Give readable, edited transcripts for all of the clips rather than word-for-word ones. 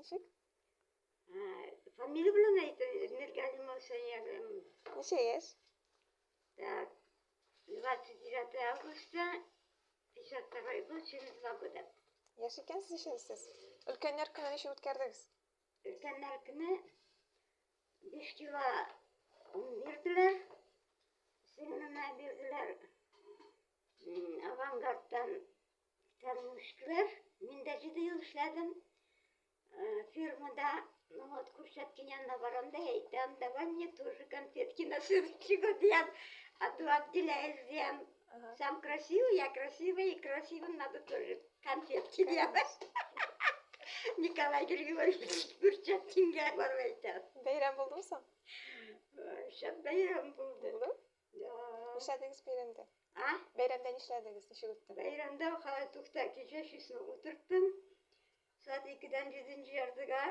Ничек? Фамилия белән әйтә, Миргалимова Сания. Ничә яшь? Так, 29 августа, 52 год, 72 года. Яшь икәнсез ич әле сез. Өлкәннәр көне ничек үткәрдегез? Өлкәннәр көне 5 кило он бирделәр. Сеңлемә бирделәр. Авангардтан Тәрмүшкләр. Мин дә 7 ел эшләдем фирмада. Ну вот, Курчаткин янына барам да әйтәм, давай мне тоже конфетки на следующий год, диям, а то обделяешь, диям. Сам красивый, я красивая, и красивым надо тоже конфетки, диям. Николай Григорьевич Курчаткинга барып әйтәм. Бәйрәм булдымы соң? Шәп бәйрәм булды. Булды? Да. Нишләдегез бәйрәмдә? А? Бәйрәмдә нишләдегез? Ничек үтте? Бәйрәмдә хәзер тукта кичә чисны утырттым. Сәгать икедән җиденче яртыга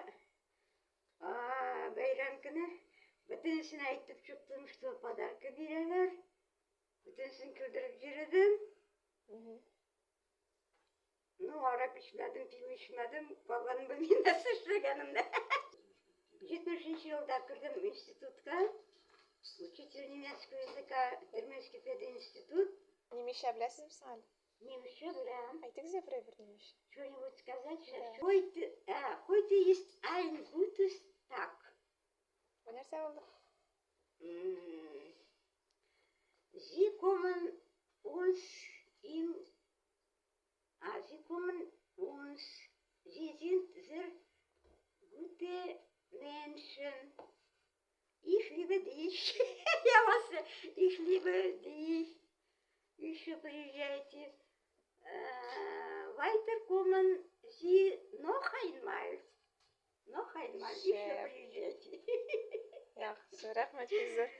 бәйрәм көне бөтенесенә әйтеп чыктым, что подарка бирәләр. Бөтенесен көлдереп йөрдем. Ну, арак эчмәдем, пиво эчмәдем, калганын белмим нәрсә эшләгәнемне. 70 елда кердем институтка. Учитель немецкого языка, Пермский пединститут. Немечә беләсезме соң әле? Немецчә беләм. Әйтегез дә берәр бер немечә. Что-нибудь сказать сейчас? Да. Heute, heute ist ein gutes Tag. Бу нәрсә булды? Sie kommen uns im Ah, sie kommen uns, sie sind sehr gute Menschen. Ich liebe dich. Я вас, ich liebe dich. Еще приезжайте. Weiter kommen Sie noch einmal. Noch einmal. Еще Шәп. приезжайте. Яхшы, рәхмәт бик зур.